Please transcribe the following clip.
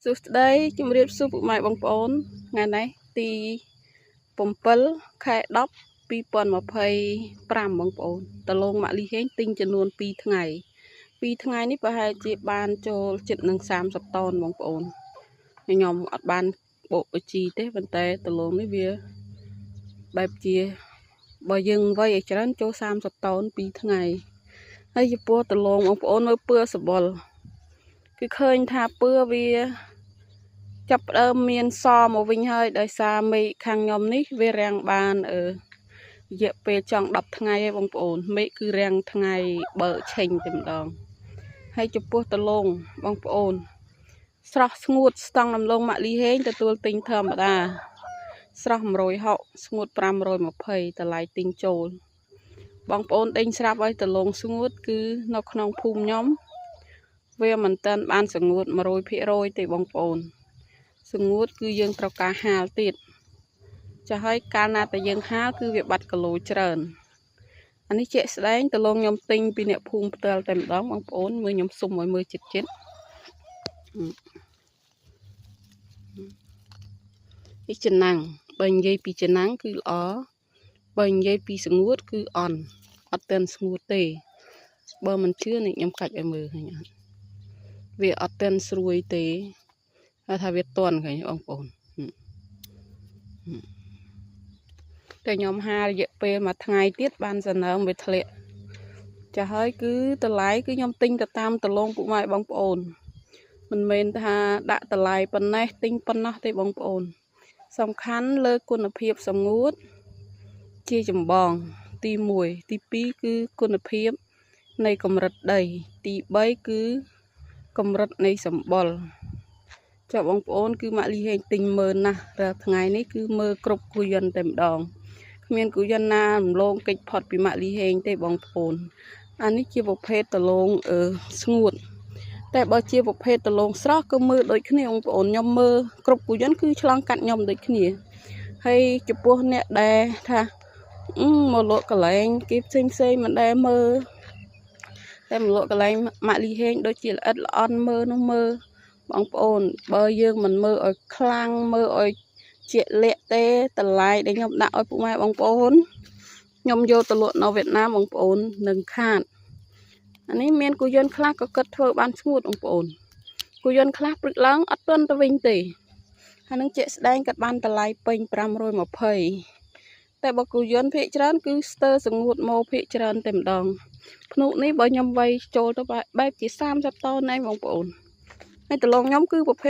សួស្តីជំរាបសួរពុកម៉ែបងប្អូនថ្ងៃនេះទី7ខែ10 2025បងប្អូនតលងម៉ាក់លីហេងទិញចំនួន2ថ្ងៃ2ថ្ងៃនេះប្រហែលជាបានចូលចិត្តនឹង30តោនបងប្អូនខ្ញុំអត់បានបូកបញ្ជីទេប៉ុន្តែតលងនេះវាបែបជាបើយើងវៃឲ្យច្រើនចូល30តោន2ថ្ងៃហើយចំពោះតលងបងប្អូនមើលពឿសបល់គឺឃើញថាពឿវាចាប់ផ្ដើមមានសមកវិញហើយដោយសារមេឃខាងខ្ញុំនេះវារាំងបានរយៈពេលចង់10ថ្ងៃហើយបងប្អូនមេឃគឺរាំងថ្ងៃបើឆេញតែម្ដងហើយចំពោះតលងបងប្អូនស្រស់ស្ងួតស្តង់ដំឡូងម៉ាក់លីហេងទទួលទិញធម្មតាស្រស់160ស្ងួត520តម្លៃទិញចូលបងប្អូនដេញស្រាប់ឲ្យតលងស្ងួតគឺនៅក្នុងភូមិខ្ញុំវាមិនទាន់បានស្ងួត100%ទេបងប្អូនស្ងួតគឺយើងត្រូវការហាលទៀតចាស់ហើយកាលណាតែយើងហាលគឺវាបាត់គីឡូច្រើនអានេះជាក់ស្ដែងតលងខ្ញុំទិញពីអ្នកភូមិផ្ទាល់តែម្ដងបងប្អូនមើលខ្ញុំសុំឲ្យមើលចិត្តចិត្តនេះចំណាំងបើនិយាយពីចំណាំងគឺល្អបើនិយាយពីស្ងួតគឺអន់អត់ទាន់ស្ងួតទេបើមិនជឿនេះខ្ញុំកាច់ឲ្យមើលឃើញអត់វាអត់ទាន់ស្រួយទេថាវាតន់ឃើញបងប្អូនតែខ្ញុំហារយៈពេលមួយថ្ងៃទៀតបានសនើមវាធ្លាក់ចាស់ហើយគឺតម្លៃគឺខ្ញុំទិញទៅតាមតលងពុកម៉ែបងប្អូនមិនមែនថាដាក់តម្លៃប៉ុណ្ណេះទិញប៉ុណ្ណោះទេបងប្អូនសំខាន់លើគុណភាពសម្ងួតជាចម្បងទី1ទី2គឺគុណភាពនៃកម្រិតដីទី3គឺកម្រិតនៃសម្បុរចាបងប្អូនគឺម៉ាក់លីហេងទិញមើលណាស់រាល់ថ្ងៃនេះគឺមើលគ្រប់គូយន្តតែម្ដងគ្មានគូយន្តណារំលងកិច្ចផុតពីម៉ាក់លីហេងទេបងប្អូនអានេះជាប្រភេទតលងស្ងួតតែបើជាប្រភេទតលងស្រស់គឺមើលដូចគ្នាបងប្អូនខ្ញុំមើលគ្រប់គូយន្តគឺឆ្លងកាត់ខ្ញុំដូចគ្នាហើយចំពោះអ្នកដែលថាមកលក់កន្លែងគេផ្សេងផ្សេងមិនដែលមើលតែមកលក់កន្លែងម៉ាក់លីហេងដូចជាល្អិតល្អន់មើលនោះមើលបងប្អូនបើយើងមិនមើលឲ្យខ្លាំងមើលឲ្យជាក់លាក់ទេតម្លៃដែលខ្ញុំដាក់ឲ្យពុកម៉ែបងប្អូនខ្ញុំយកទៅលក់នៅវៀតណាមបងប្អូននឹងខាតអានេះមានគូយន្តខ្លះក៏គិតធ្វើបានស្ងួតបងប្អូនគូយន្តខ្លះព្រឹកឡើងអត់ទាន់ទៅវិញទេអានឹងជាក់ស្ដែងគាត់បានតម្លៃពេញ520តែបើគូយន្តភាគច្រើនគឺស្ទើរស្ងួតមកភាគច្រើនតែម្ដងភ្នុនេះបើខ្ញុំវាយចូលទៅបែបជា30តោនឯងបងប្អូនហើយតលងខ្ញុំគឺប្រភេទ